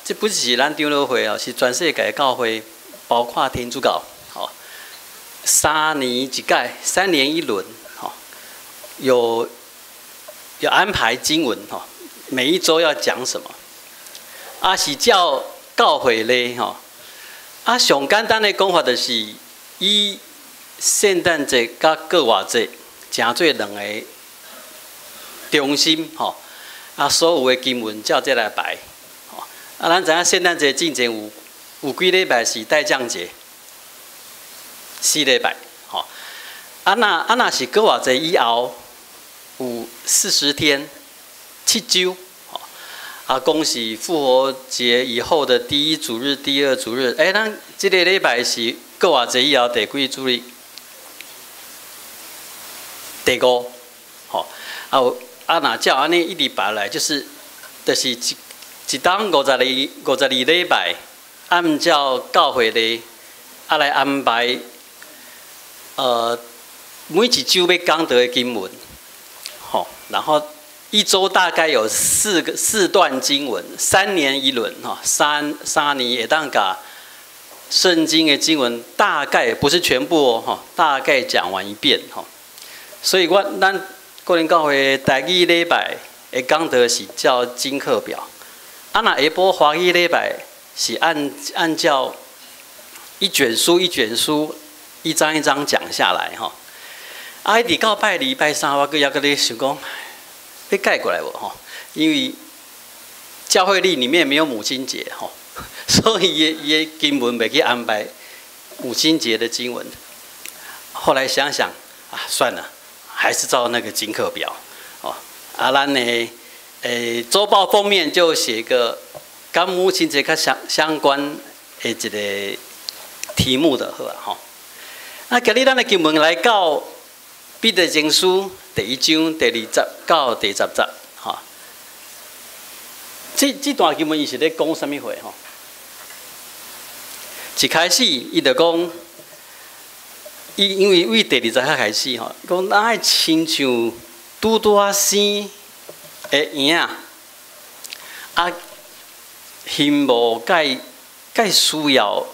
這不是咱長老會哦，是全世界教會，包括天主教，吼，三年一屆，三年一輪，吼，有安排經文，吼，每一週要講什麼，啊是照教會曆，吼，啊上簡單的講法就是以聖誕節佮復活節成做兩個中心，吼，啊所有的經文照這來排。啊，咱知影聖誕節進前有幾禮拜是待降節，四禮拜，吼。啊若是復活節以後有40天，7週，吼。啊，講是復活節以後的第一主日、第二主日，欸，咱這個禮拜是復活節以後第幾主日？第五，吼。啊有啊，若照按呢一直排來，就是一冬52礼拜，按照教會曆啊來安排，每一週欲講道的經文，吼，然後一週大概有四段經文，三年一輪，吼，三年會當共聖經的經文大概不是全部哦，吼，大概講完一遍，吼。所以我咱個人教會台語禮拜的講道是照經課表。啊，若下晡華語禮拜是按照一卷書一卷書，一章一章講下來吼。啊，一直到拜二拜三，我閣猶閣咧想講，欲改過來無吼？因為教會曆裡面沒有母親節吼，所以伊的經文袂去安排母親節的經文。後來想想啊，算了，還是照那個經課表哦。啊，咱的週報封面就寫個佮母親節較相關的一個題目就好啊吼。啊，今日咱的經文來到彼得前書第一章第二節到第十節，吼。這段經文伊是咧講啥物話吼？一開始伊就講，伊因為對第二節開始吼，講咱愛親像拄拄仔生的嬰仔，啊，欣慕佮佮需要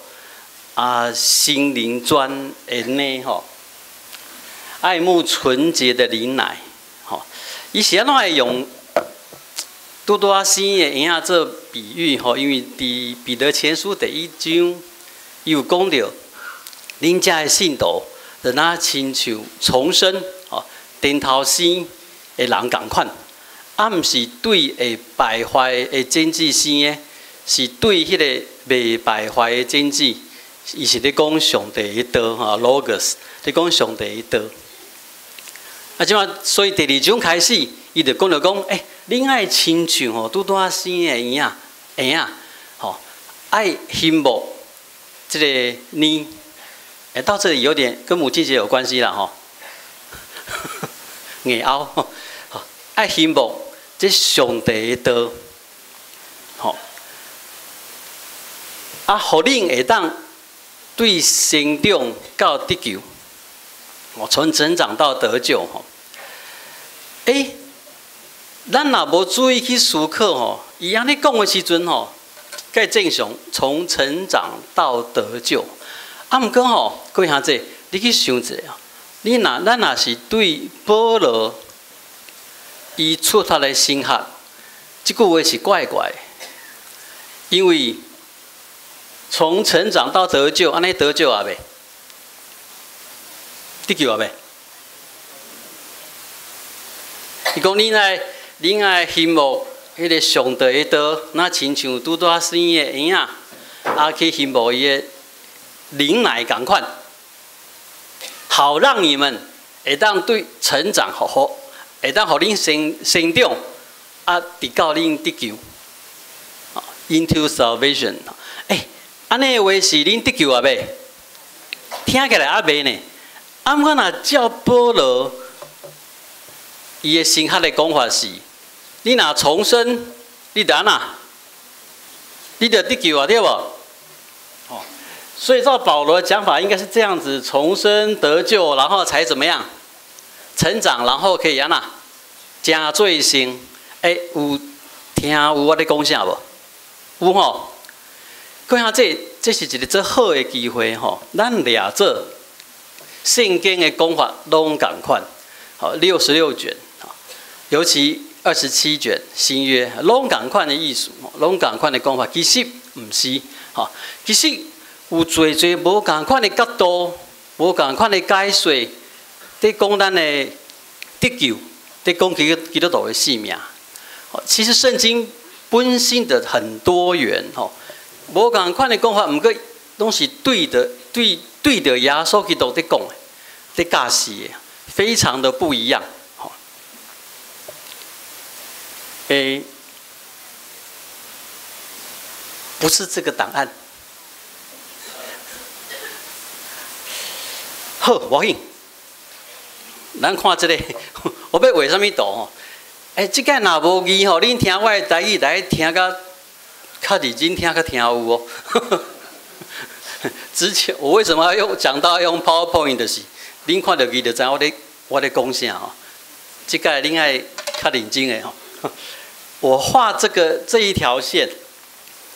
啊，聖靈泉的奶吼，愛慕純潔的靈奶，吼，伊是按怎會用拄拄仔生的嬰仔做比喻吼？因為佇彼得前書第一章，伊有講著，恁遮的信徒，就若親像重生吼，電頭生的人仝款。啊，毋是對會敗壞的種子生的，是對彼個袂敗壞的種子。伊是咧講上帝的道吼，Logos，咧講上帝的道。啊，這馬所以第二章開始，伊就講著講，欸，恁愛親像吼拄拄仔生的嬰仔，吼，愛欣慕這個奶。欸，到這裡有點跟母親節有關係啦，吼。硬拗，愛欣慕這上帝的道，吼，啊，予恁會當對成長到得救，哦，從成長到得救，吼。欸，咱若無注意去思考，吼，伊按呢講的時陣，吼，蓋正常從成長到得救，啊，毋過吼，各位兄弟，你去想一下，咱若是對保羅伊出發的神學，這句話是怪怪的，因為從成長到得救，按呢得救啊未？得救啊未？伊講恁愛欣慕彼個上帝的道，若親像拄拄仔生的嬰仔，啊去欣慕伊的靈奶仝款，好讓你們會當對成長好好，會當予恁成長，啊，直到恁得救，into salvation。欸，按呢話是恁得救啊未？聽起來猶未呢。啊，毋過若照保羅伊的神學的講法是，你若重生，你就按怎？你就得救啊，對無？哦，所以照保羅的講法，應該是這樣子：重生得救，然後才怎麼樣？成長，然後可以按怎？成做聖。欸，有聽有我咧講啥無？有吼？各位兄弟，這是一個足好的機會吼，咱掠做聖經的講法攏仝款，好，66卷，尤其27卷新約攏仝款的意思，攏仝款的講法，其實毋是，吼，其實有濟濟無仝款的角度，無仝款的解說，佇講咱的得救，佇講基督徒的性命。其實聖經本身的很多元，吼。無仝款的講法，毋過攏是對的，對著耶穌基督佇講的，佇教示的，非常的不一樣。吼，欸，不是這個檔案。好，無要緊，咱看這個，我欲畫啥物圖吼？欸，這擺若無字吼，恁聽我的台語，來聽甲較認真聽，較聽有哦。之前我為什麼要用講到用 PowerPoint 就是，恁看著字就知我咧講啥吼。這擺恁愛較認真的吼。我畫這一條線，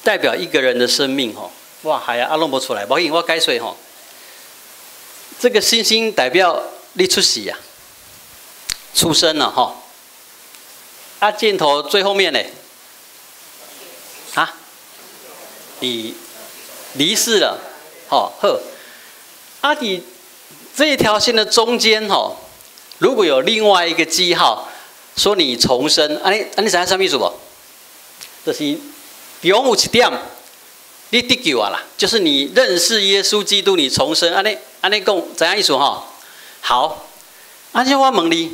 代表一個人的生命吼。哇，係啊，啊攏無出來，無緊，我解說吼。這個星星代表你出世啊，出生了吼。啊，箭頭最後面呢？啊，你離世了，好，好。啊，你這一條線的中間吼，如果有另外一個記號，說你重生，按呢知影啥意思無？就是中有一點，你得救啊啦，就是你認識耶穌基督，你重生，按呢按呢講，知影意思吼？好，按呢我問你，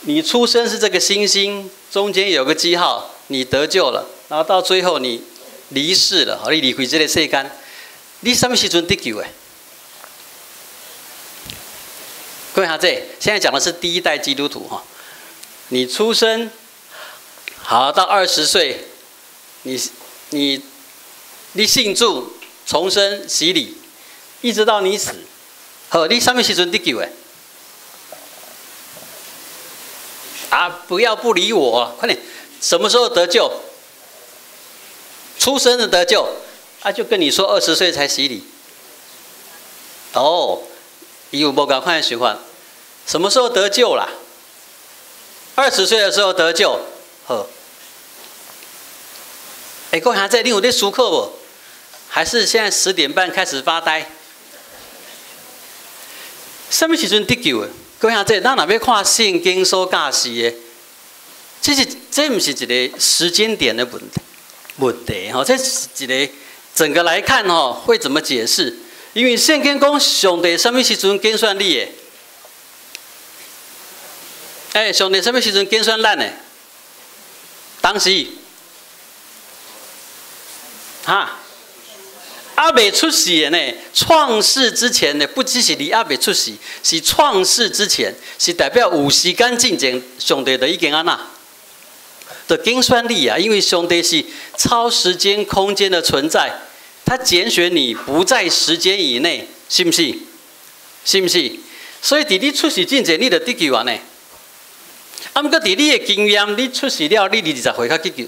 你出生是這個星星，中間有個記號，你得救了，然後到最後你離世了，你離開這個世間，你啥物時陣得救的？各位兄弟，現在講的是第一代基督徒哈。你出生好到20歲，你信主重生洗禮，一直到你死，好，你啥物時陣得救的？啊！不要不理我，快點！什麼時候得救？出生的得救，啊，就跟你說20歲才洗禮。哦，有無仝款的想法？什麼時候得救啦？20歲的時候得救，好。欸，各位兄弟，你有咧思考無？還是現在10點半開始發呆？啥物時陣得救的？各位兄弟，咱若欲看聖經所教示的，這毋是一個時間點的問題吼，這是一個整個來看吼，會怎麼解釋？因為聖經講上帝啥物時陣揀選你的？欸，上帝啥物時陣揀選咱的？當時，哈，猶未出世的呢？創世之前呢，不只是你猶未出世，是創世之前，是代表有時間進前，上帝就已經按怎，就揀選你啊！因為上帝是超時間空間的存在，他揀選你不在時間以內，是毋是？是毋是？所以佇你出世進前，你就得救啊呢。啊，毋過佇你的經驗，你出世了，你20歲才得救，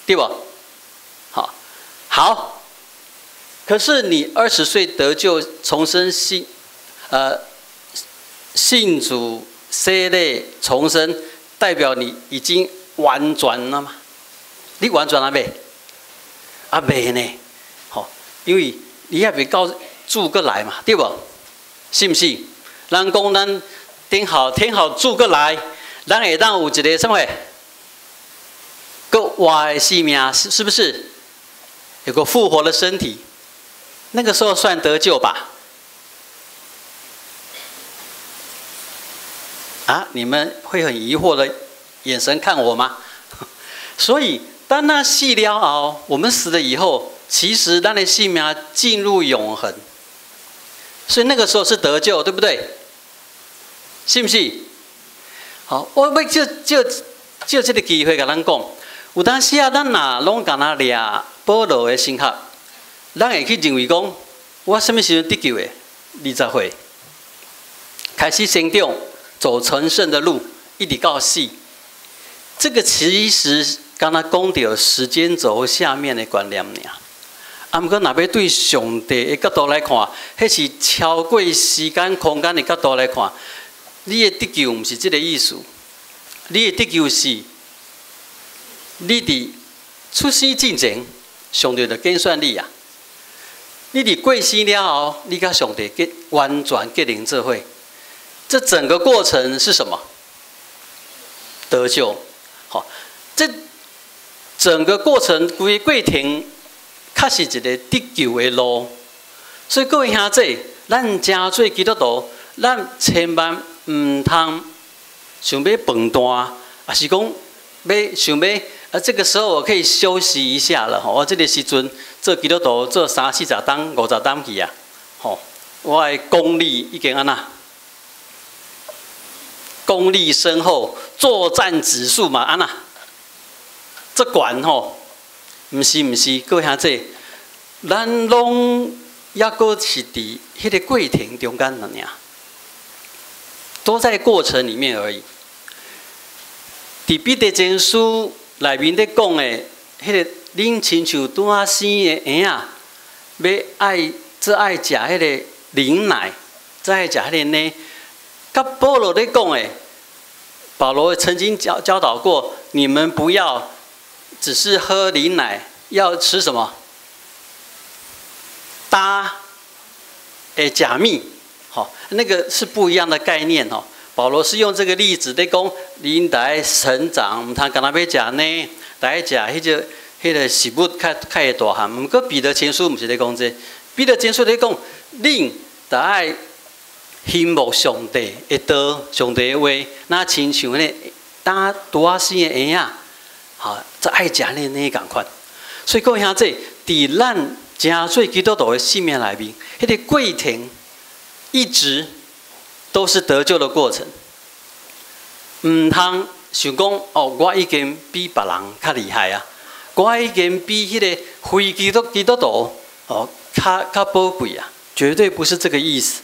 對無？好，好。可是你20歲得救，重生信，信主洗禮重生，代表你已經完全了嗎？你完全了未？啊，未呢，吼，因為你還未到主閣來嘛，對無？是毋是？人講咱等候天後主閣來，咱會當有一個啥物？閣活的生命，是不是？有個復活的身體。那個時候算得救吧？啊，你們會很疑惑的眼神看我嗎？所以當那死了後，我們死了以後，其實咱的性命進入永恆，所以那個時候是得救，對不對？是毋是？好，我欲藉這個機會共咱講，有當時啊，咱若攏干焦掠保羅的神學，咱會去認為講，我啥物時陣得救的？20歲開始成長，走成聖的路，一直到死。這個其實敢若講著時間軸下面的觀念爾。啊，毋過若欲對上帝的角度來看，彼是超過時間空間的角度來看，你的得救毋是這个意思。你的得救是，你佇出生進前，上帝就揀選你啊。你佇過身了後，你佮上帝結完全結連做伙。這整個過程是什麼？得救。好，這整個過程規个過程，確實一個得救的路。所以各位兄弟，咱成做基督徒，咱千萬毋通想欲飯單，抑是講欲想欲啊，這個時候我可以休息一下了。我這个時陣做基督徒做三四十冬、50冬去啊，吼，我的功力已經按怎？功力深厚，作戰指數嘛按怎？這懸吼，毋是毋是，各位兄弟，咱攏猶閣是佇彼个過程中間爾，都在過程裡面而已。佇彼得前書內面咧講的，彼个恁親像拄仔生的嬰仔，欲愛做愛食彼个靈奶，做愛食彼个奶。佮保羅咧講的，保羅曾經教導過，你們不要只是喝靈奶，要吃什麼？焦的食物，好，那個是不一樣的概念哦。保羅是用這個例子咧講，恁著愛成長，毋通干焦欲食奶，著愛食彼個食物較較會大漢。毋過彼得前書毋是咧講這個，彼得前書咧講，恁著愛欣慕上帝的道，上帝的話，若親像彼個拄仔生的嬰仔，吼，做愛食奶奶仝款。所以各位兄弟，佇咱成做基督徒的生命內面，彼個過程一直都是得救的過程。毋通想講哦，我已經比別人較厲害啊！我已經比彼個非基督徒哦較寶貴啊！絕對不是這個意思。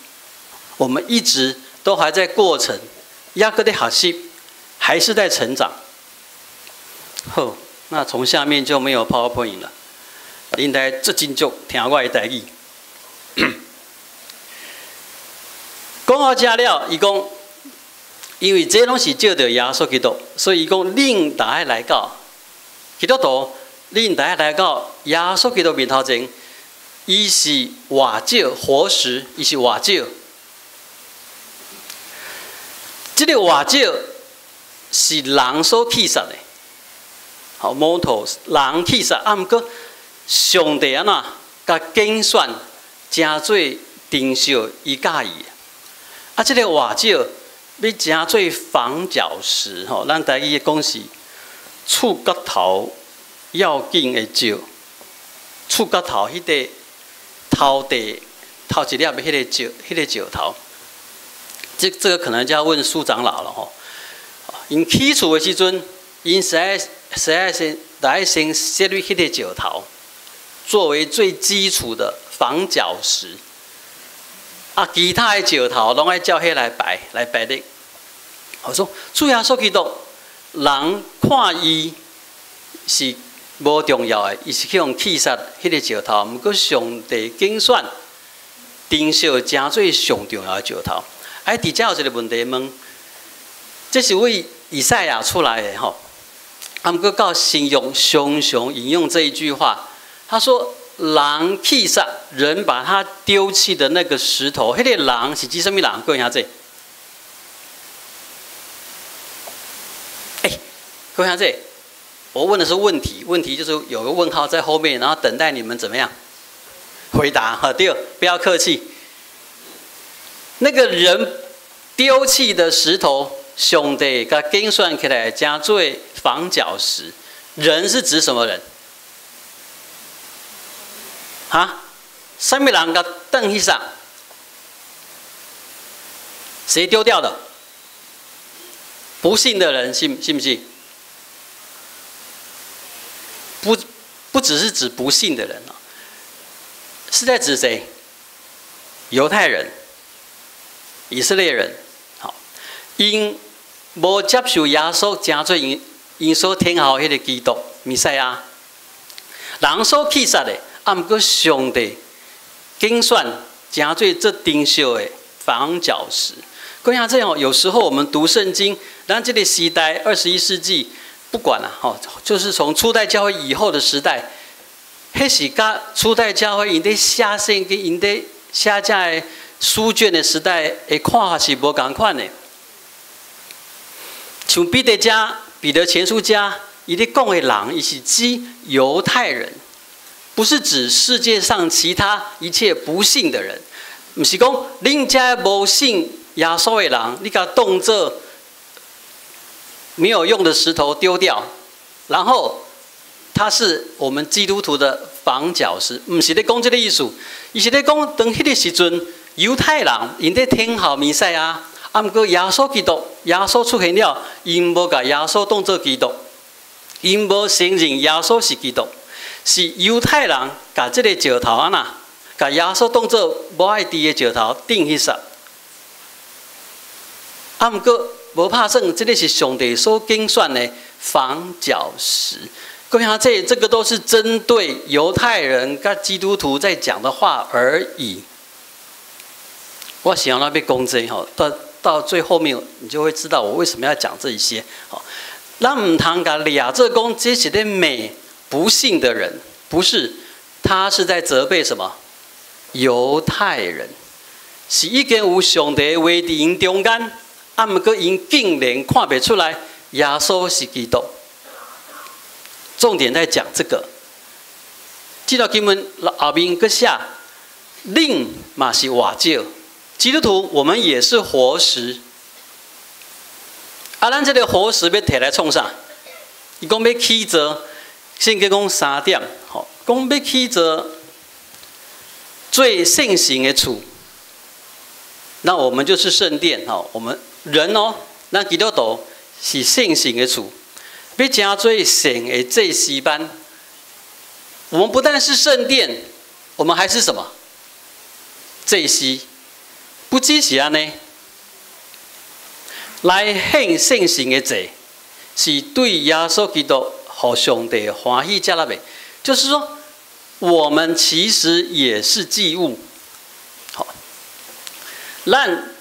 我們一直都還在過程，猶閣咧學習，還是在成長。好，那從下面就沒有 PowerPoint 了。恁來足斟酌聽我的台語。講到遮了，伊講，因為這攏是藉著耶穌基督，所以伊講恁著愛來到基督徒，恁著愛來到耶穌基督面頭前，伊是活石活石，伊是活石。這个活石是人所棄殺的，好，mortal 人棄殺，啊，毋過上帝按怎共揀選，成做珍惜伊佮意的。啊，這个活石欲成做房角石，吼，咱台語講是厝角頭要緊的石，厝角頭彼个頭地頭一粒的彼个石，彼个石頭。這個可能就要問蘇長老了吼。𪜶起厝的時陣，𪜶實在先來先設立彼个石頭，作為最基礎的房角石。啊，其他的石頭攏愛照彼來排來排列。我說主耶穌基督，人看伊是無重要的，伊是去予棄殺彼个石頭。毋過上帝揀選，珍惜成做上重要的石頭。哎，佇遮有一个問題問，這是為以賽亞出來的吼。啊，毋過到新約常常引用這一句話，他說：“人棄殺，人把他丟棄的那個石頭，彼個人是指啥物人？各位兄弟，哎，各位兄弟，我問的是問題，問題就是有個問號在後面，然後等待你們怎麼樣回答。哈，對，不要客氣。那個人丟棄的石頭，上帝共揀選起來，成做房角石。人是指什麼人？哈？啥物人共轉去殺？誰丟掉的？不信的人信信不信？不只是指不信的人啊，是在指誰？猶太人、以色列人。好，𪜶無接受耶穌，成做𪜶所等候彼个基督，彌賽亞，人所棄殺的，啊，毋過上帝揀選，成做這頂石的房角石。各位這樣，有時候我們讀聖經，咱這個時代21世紀，不管了，吼，就是從初代教會以後的時代，彼是佮初代教會𪜶佇寫聖經、𪜶佇寫這个書卷的時代的看法是無仝款的。像彼得遮、彼得前書遮，伊咧講的人，伊是指猶太人，不是指世界上其他一切不信的人。毋是講恁遮無信耶穌的人，你共當做沒有用的石頭丟掉，然後他是我們基督徒的房角石，毋是咧講這个意思，伊是咧講當彼个時陣，猶太人𪜶咧等候彌賽亞，啊，毋過耶穌基督，耶穌出現了，𪜶無共耶穌當做基督，𪜶無承認耶穌是基督，是猶太人共這个石頭按怎，共耶穌當做無愛挃的石頭釘彼殺。啊，毋過無拍算，這个是上帝所揀選的房角石。各位啊，這個都是針對猶太人佮基督徒在講的話而已。我想欲講這吼，到最後面你就會知道我為什麼要講這一些。好，咱毋通共掠做講這是咧罵不信的人，不是，他是在責備什麼？猶太人是已經有上帝的話佇𪜶中間，啊，毋過𪜶竟然看袂出來耶穌是基督。重點在講這個。這段經文後面閣寫，恁嘛是活石，基督徒我們也是活石。啊，咱這个活石欲提來創啥？伊講欲起造，聖經講三點，吼，講欲起造做聖神的厝。那我們就是聖殿，吼，我們人哦，咱基督徒是聖神的厝，欲成做神的祭司班。我們不但是聖殿，我們還是什麼？祭司。不只是按呢，來獻聖神的祭，是對耶穌基督予上帝歡喜接納的。就是說，我們其實也是祭物。好，咱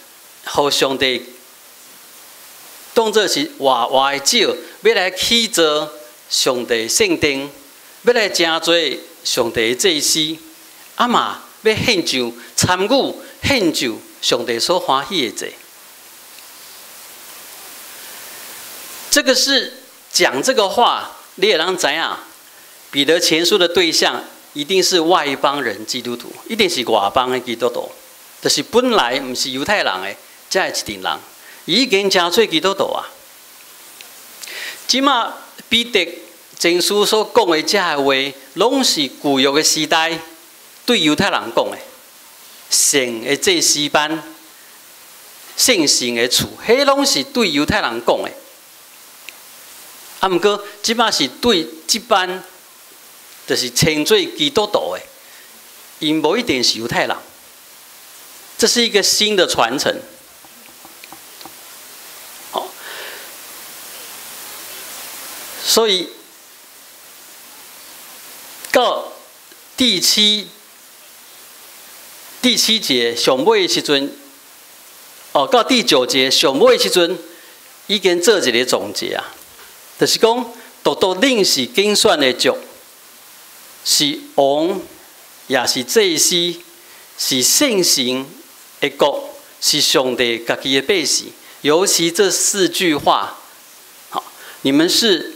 予上帝當做是活活的石，欲來起造上帝聖殿，欲來成做上帝的祭司，啊嘛欲獻上參與獻上上帝所歡喜的祭。這個是講這個話，你會當知影，彼得前書的對象一定是外邦人基督徒，一定是外邦的基督徒，就是本來毋是猶太人的，這一陣人，已經成做基督徒啊。這馬彼得前書所講的這个話，攏是舊約的時代對猶太人講的，神的祭司班、聖神的厝，彼攏是對猶太人講的。啊，毋過這馬是對這班，就是稱做基督徒的，𪜶無一定是猶太人。這是一個新的傳承。好，所以到第七節上尾的時陣，哦，到第九節上尾的時陣，已經做一个總結啊，就是講，獨獨恁是揀選的族，是王，也是祭司，是聖神的國，是上帝家己的百姓。尤其這四句話，好，你們是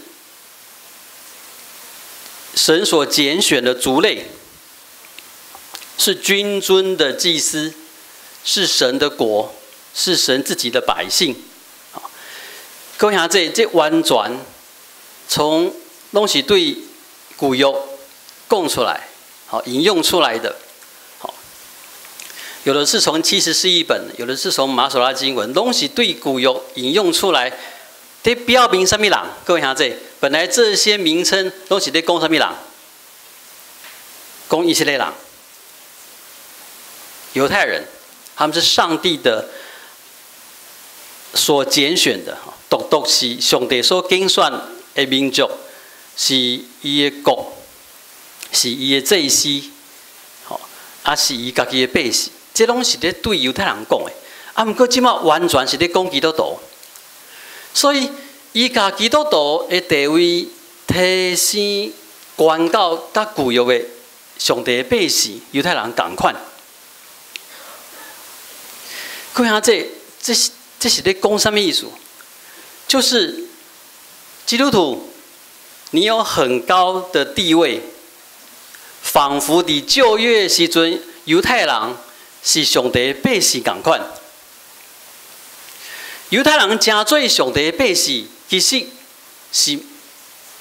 神所揀選的族類，是君尊的祭司，是神的國，是神自己的百姓。好，各位兄弟，這完全從攏是對舊約講出來，好，引用出來的。好，有的是從七十士譯本，有的是從馬索拉經文，攏是對舊約引用出來，佇表明啥物人？各位兄弟，本來這些名稱攏是咧講啥物人？講以色列人，猶太人，他們是上帝的所揀選的，獨獨是上帝所揀選的民族，是伊的國，是伊的祭司，吼，啊是伊家己的百姓，這攏是咧對猶太人講的。啊，毋過這馬完全是咧講基督徒，所以伊共基督徒的地位提升，懸到佮舊約的上帝的百姓猶太人仝款。各位兄弟，這是咧講啥物意思？就是基督徒，你有很高的地位，仿佛佇舊約時陣，猶太人是上帝百姓仝款。猶太人成做上帝百姓，其實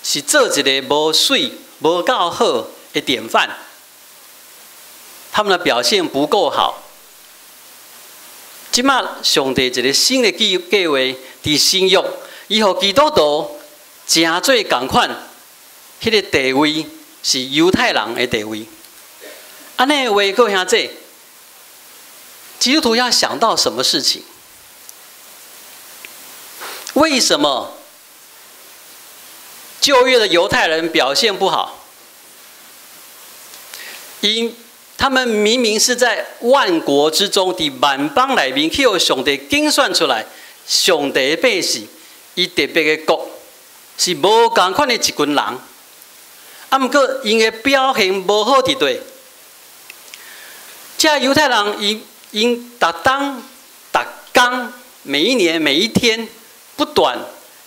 是做一个無媠、無夠好的典範。他們的表現不夠好。這馬上帝一个新的計劃，佇新約，伊予基督徒成做仝款，彼个地位是猶太人的地位。按呢的話，各位兄弟，基督徒要想到什麼事情？為什麼舊約的猶太人表現不好？𪜶他們明明是在萬國之中的萬邦內面，去予上帝揀選出來，上帝的百姓，伊特別的國，是無仝款的一群人。啊，毋過𪜶的表現無好佇佗？這猶太人，𪜶𪜶逐冬、逐工、每一年、每一天，不斷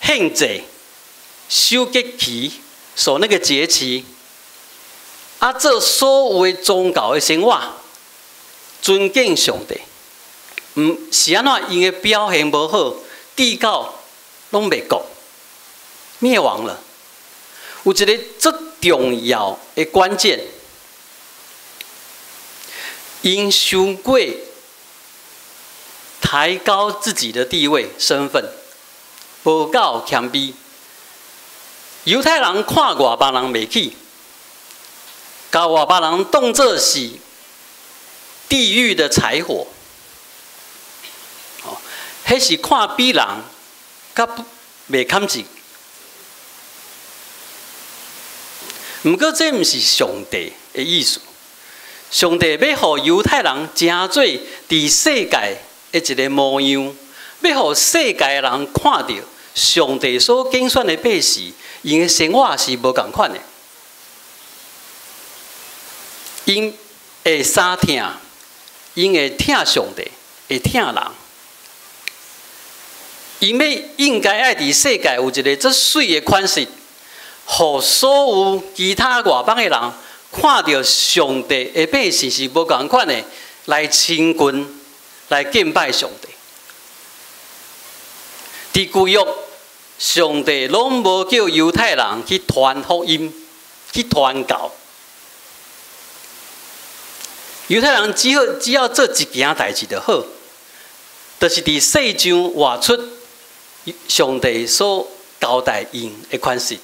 獻祭、守節期、守那個節期。啊！做所有的宗教的生活，尊敬上帝，毋是按怎𪜶的表現無好，直到攏滅國、滅亡了。有一个足重要的關鍵，𪜶傷過抬高自己的地位、身份，無夠謙卑。猶太人看外邦人袂起，共外邦人當作是地獄的柴火，哦，彼是看比人較袂堪一。毋過這毋是上帝的意思。上帝欲予猶太人成做佇世界的一个模樣，欲予世界的人看著上帝所揀選的百姓，𪜶的生活是無仝款的。𪜶會相疼，𪜶會疼上帝，會疼人。𪜶欲應該愛佇世界有一个足媠的款式，予所有其他外邦的人看著上帝的百姓是無仝款的，來親近、來敬拜上帝。佇舊約，上帝攏無叫猶太人去傳福音、去傳教。猶太人只要做一件代誌就好，就是佇世上活出上帝所交代𪜶的款式。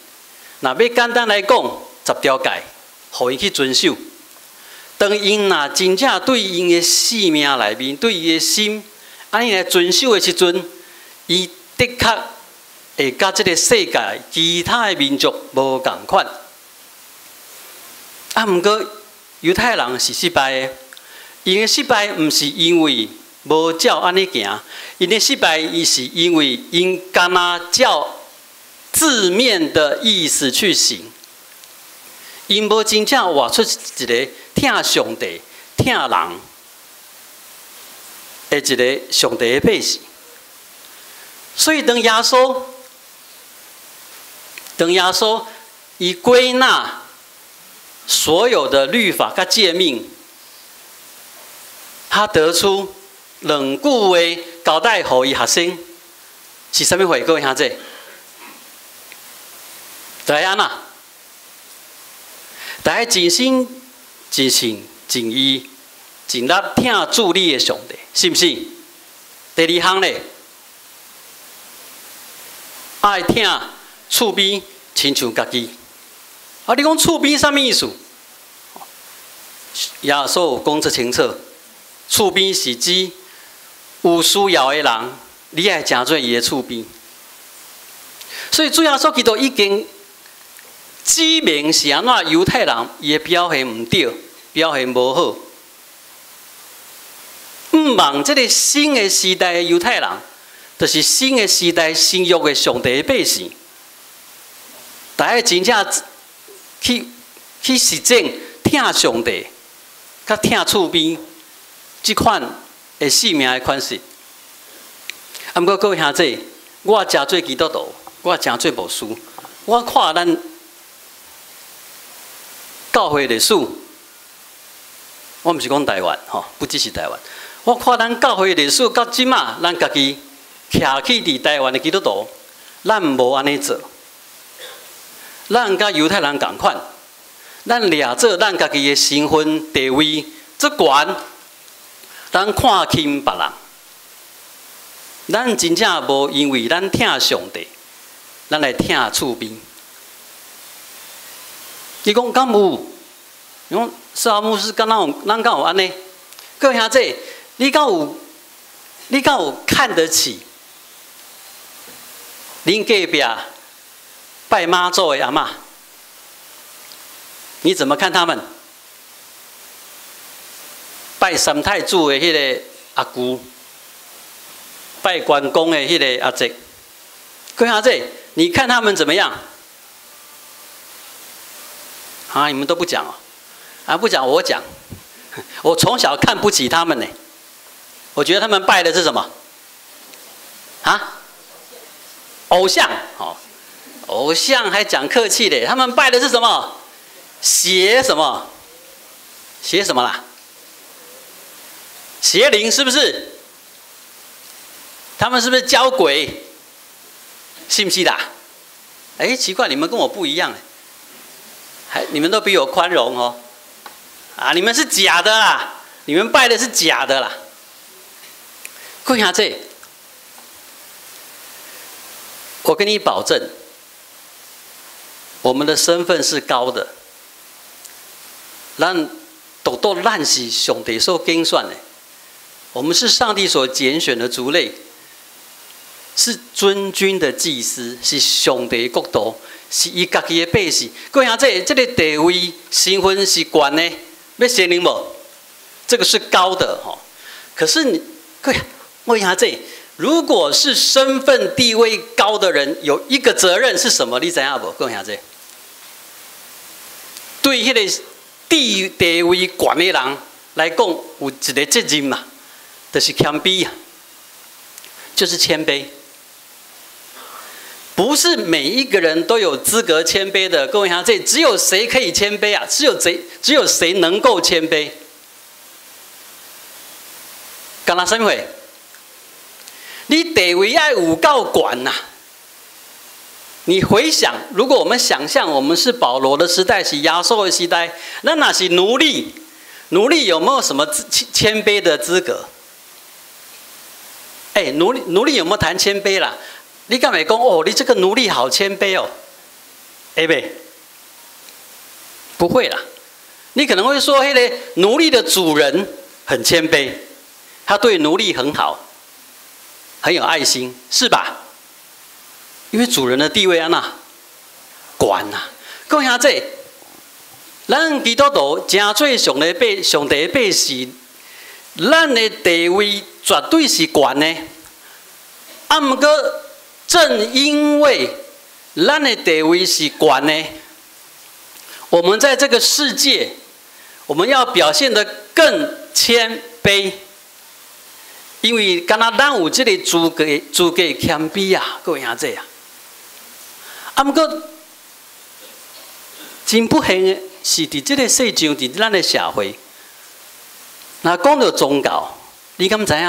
若欲簡單來講，十條誡，予𪜶去遵守。當𪜶若真正對𪜶的性命內面，對伊的心，按呢來遵守的時陣，伊的確會佮這个世界其他的民族無仝款。啊，毋過猶太人是失敗的，𪜶的失敗毋是因為無照按呢行，𪜶的失敗伊是因為𪜶干焦照字面的意思去行，𪜶無真正活出一个疼上帝、疼人的一个上帝的百姓。所以當耶穌伊歸納所有的律法佮誡命，他得出兩句話交代予伊學生，是啥物話？各位兄弟，著愛按怎？著愛盡心、盡性、盡意、盡力疼主你的上帝，是毋是？第二項咧，愛疼厝邊親像家己。啊！你講厝邊啥物意思？耶穌有講足清楚，厝邊是指有需要的人，你愛成做伊的厝邊。所以主耶穌基督已經指明是按怎猶太人伊的表現毋對，表現無好。毋望這个新的時代的猶太人，就是新的時代新約的上帝的百姓，大家真正去實踐疼上帝，佮疼厝邊這款的性命的款式。啊，毋過各位兄弟，我誠做基督徒，我誠做牧師，我看咱教會歷史，我毋是講台灣吼，不只是台灣。我看咱教會歷史到這馬，咱家己徛起佇台灣的基督徒，咱無按呢做，咱佮猶太人仝款，咱掠做咱家己的身份地位足懸，咱看輕別人，咱真正無因為咱疼上帝，咱來疼厝邊。你講敢有？你講沙牧師敢若有？咱敢有按呢？各位兄弟，你敢有？你敢有看得起恁隔壁拜媽祖的阿嬤？你怎麼看他們？拜三太子的彼个阿姑，拜關公的彼个阿叔，各位兄弟，你看他們怎麼樣？啊，你們都不講哦，啊，不講我講，我從小看不起他們呢。我覺得他們拜的是什麼？啊？偶像哦，偶像還講客氣的，他們拜的是什麼？邪什麼？邪什麼啦？邪靈是不是？他們是不是交鬼？信不信的？哎，奇怪，你們跟我不一樣，還你們都比我寬容哦。啊，你們是假的啦，你們拜的是假的啦。各位兄弟，我跟你保證，我們的身份是高的，咱獨獨咱是上帝所揀選的，我們是上帝所揀選的族類，是尊君的祭司，是上帝的國度，是伊家己的百姓。各位兄弟，這个地位身份是懸的，欲承認無？這個是高的吼。可是你，各位，問一下這，如果是身份地位高的人，有一個責任是什麼？你知影無？各位兄弟，對彼个地位懸的人來講，有一个責任嘛，就是謙卑啊，就是謙卑。不是每一個人都有資格謙卑的。各位兄弟，只有誰可以謙卑啊？只有誰？只有誰能夠謙卑？敢若啥物貨？你地位愛有夠懸呐！你回想，如果我們想象我們是保羅的時代，是耶穌的時代，那若是奴隸？奴隸有沒有什麼謙卑的資格？哎，奴隸有沒有談謙卑啦？你敢會講哦？你這個奴隸好謙卑哦？會袂？不會啦。你可能會說，彼个奴隸的主人很謙卑，他對奴隸很好，很有愛心，是吧？因為主人的地位按怎懸啊！各位兄弟，咱基督徒誠做上帝的百姓，咱的地位絕對是懸的。啊，毋過正因為咱的地位是懸的，我們在這個世界，我們要表現得更謙卑，因為敢若咱有這个資格謙卑啊，各位兄弟啊。啊，毋過真不幸的是，佇這个世上，佇咱的社會，若講到宗教，你敢知影？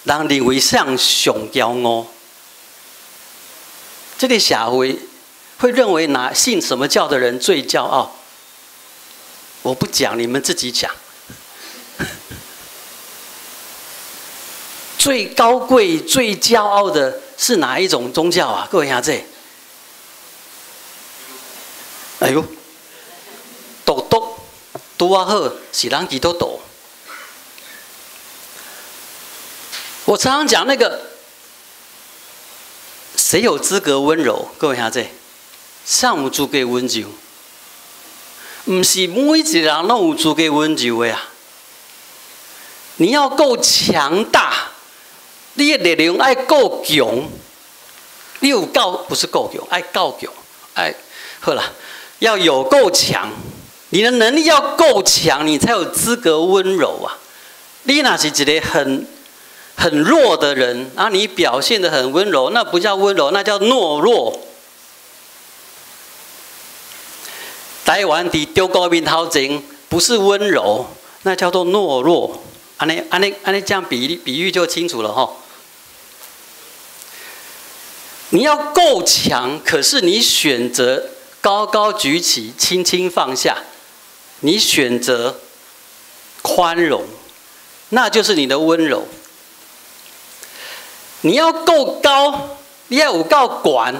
人認為啥上驕傲？這个社會會認為哪信什麼教的人最驕傲？我不講，你們自己講。最高貴、最驕傲的是哪一種宗教啊？各位兄弟，哎呦，獨獨拄仔好是咱基督徒。我常常講那個，誰有資格溫柔？各位兄弟，啥有資格溫柔？毋是每一個人攏有資格溫柔的啊！你要夠強大，你的力量愛夠強，你有夠不是夠強，愛夠強，愛好啦，要有夠強，你的能力要夠強，你才有資格溫柔啊！你若是一個很弱的人，啊，你表現得很溫柔，那不叫溫柔，那叫懦弱。台灣佇中國面頭前不是溫柔，那叫做懦弱。按呢按呢按呢，這樣比喻就清楚了哈。你要夠強，可是你選擇高高舉起，輕輕放下，你選擇寬容，那就是你的溫柔。你要夠高，你要有夠懸，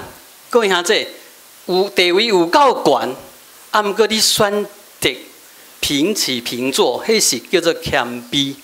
各位兄弟，有地位有夠懸，啊，毋過你選擇平起平坐，彼是叫做謙卑。